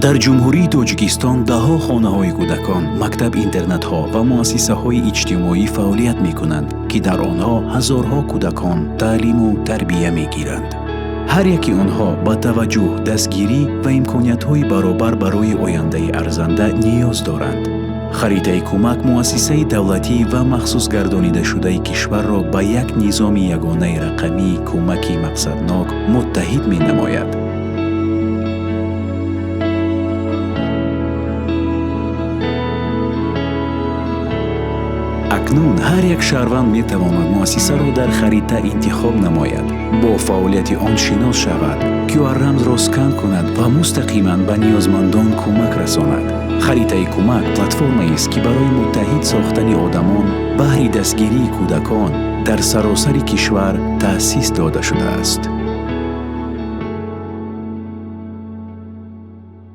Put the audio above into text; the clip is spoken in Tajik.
Дар Ҷумҳурии Тоҷикистон даҳҳо хонаҳои кӯдакон, мактаб-интернатҳо ва муассисаҳои иҷтимоӣ фаъолият мекунанд, ки дар онҳо ҳазорҳо кӯдакон таълиму тарбия мегиранд. Ҳар яки онҳо ба таваҷҷӯҳ, дастгирӣ ва имкониятҳои баробар барои ояндаи арзанда ниёз доранд. Харитаи кӯмак муассисаи давлатӣ ва махсусгардонидашудаи кишварро ба як низоми ягонаи рақамии кӯмаки мақсаднок муттаҳид менамояд. Акнун ҳар як шаҳрванд метавонад муассисаро дар харита интихоб намояд, бо фаъолияти он шинос шавад, QR-рамзро скан кунад ва мустақиман ба ниёзмандон кӯмак расонад. Харитаи кӯмак платформаест, ки барои муттаҳид сохтани одамон баҳри дастгирии кӯдакон дар саросари кишвар таъсис дода шудааст.